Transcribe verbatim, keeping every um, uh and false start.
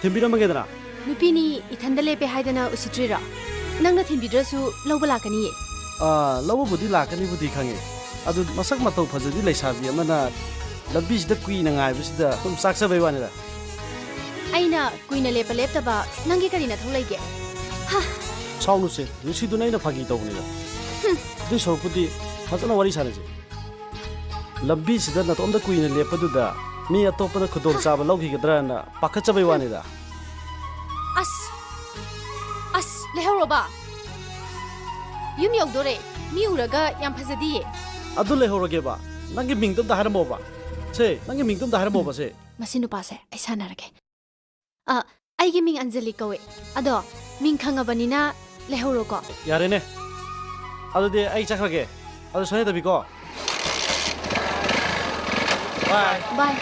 ꯊꯤꯟꯕꯤꯔꯝꯃꯒꯦꯗꯅ꯫ ꯅꯨꯄꯤꯅꯤ ꯏꯊꯟꯗ ꯂꯦꯞꯄꯦ ꯍꯥꯏꯗꯅ ꯎꯁꯤꯠꯇ꯭ꯔꯤꯔꯣ? ꯅꯪꯅ ꯊꯤꯟꯕꯤꯗ꯭ꯔꯁꯨ ꯂꯧꯕ ꯂꯥꯛꯀꯅꯤꯌꯦ꯫ ꯑꯥ, ꯂꯧꯕꯕꯨꯗꯤ ꯂꯥꯛꯀꯅꯤꯕꯨꯗꯤ ꯈꯪꯉꯦ꯫ ꯑꯗꯨ ꯃꯁꯛ ꯃꯇꯧ ꯐꯖꯕꯤ ꯂꯩꯁꯥꯕꯤ ꯑꯃꯅ ꯂꯝꯕꯤꯁꯤꯗ ꯀꯨꯏꯅ ꯉꯥꯏꯕꯁꯤꯗ ꯑꯗꯨꯝ ꯆꯥꯛꯆꯕꯩ ꯋꯥꯅꯤꯗ꯫ ꯑꯩꯅ ꯀꯨꯏꯅ ꯂꯦꯞꯄ ꯂꯦꯞꯇꯕ ꯅꯪꯒꯤ ꯀꯔꯤ ꯅꯊꯧ ꯂꯩꯒꯦ? ꯍꯥ! ꯁꯥꯎꯅꯨꯁꯦ, ꯅꯨꯡꯁꯤꯗꯨꯅ ꯑꯩꯅ ꯐꯥꯒꯤ ꯇꯧꯕꯅꯤꯗ꯫ ꯍꯨꯝ꯫ ꯑꯗꯨꯏ ꯁꯔꯨꯛꯄꯨꯗꯤ ꯐꯖꯅ ꯋꯥꯔꯤ ꯁꯥꯟꯅꯁꯦ꯫ ꯂꯝꯕꯤꯁꯤꯗ ꯅꯇꯣꯝꯇ ꯀꯨꯏꯅ ꯂꯦꯞꯄꯗꯨꯗ ꯃꯤ ꯑꯇꯣꯞꯄꯅ ꯈꯨꯗꯣꯡꯆꯥꯕ ꯂꯧꯈꯤꯒꯗ꯭ꯔꯅ ꯄꯥꯈꯠꯆꯕꯩ ꯋꯥꯅꯤꯗ꯫ ꯑꯁ! ꯑꯁ, ꯂꯩꯍꯧꯔꯣꯕ꯫ ꯌꯨꯝ ꯌꯧꯗꯣꯔꯦ꯫ ꯃꯤ ꯎꯔꯒ ꯌꯥꯝ ꯐꯖꯗꯤꯌꯦ꯫ ꯑꯗꯨ ꯂꯩꯍꯧꯔꯒꯦꯕ꯫ ꯅꯪꯒꯤ ꯃꯤꯡꯗꯣ ꯑꯝꯇ ꯍꯥꯏꯔꯝꯃꯣꯕ꯫ ꯁꯦ, ꯅꯪꯒꯤ ꯃꯤꯡꯗꯣ ꯑꯝꯇ ꯍꯥꯏꯔꯝꯃꯣꯕ, ꯁꯦ꯫ ꯃꯁꯤ ꯅꯨꯄꯥꯁꯦ ꯑꯩ ꯁꯥꯟꯅꯔꯒꯦ꯫ ꯑ, ꯑꯩꯒꯤ ꯃꯤꯡ ꯑꯟꯖꯂꯤ ꯀꯧꯋꯦ꯫ ꯑꯗꯣ ꯃꯤꯡ ꯈꯪꯉꯕꯅꯤꯅ ꯂꯩꯍꯧꯔꯣꯀꯣ꯫ ꯌꯥꯔꯦꯅꯦ꯫ ꯑꯗꯨꯗꯤ ꯑꯩ ꯆꯠꯈ꯭ꯔꯒꯦ꯫ ꯑꯗꯨ ꯁꯣꯏꯅꯗꯕꯤꯀꯣ꯫ ꯕꯥꯏ꯫ ꯕꯥꯏ꯫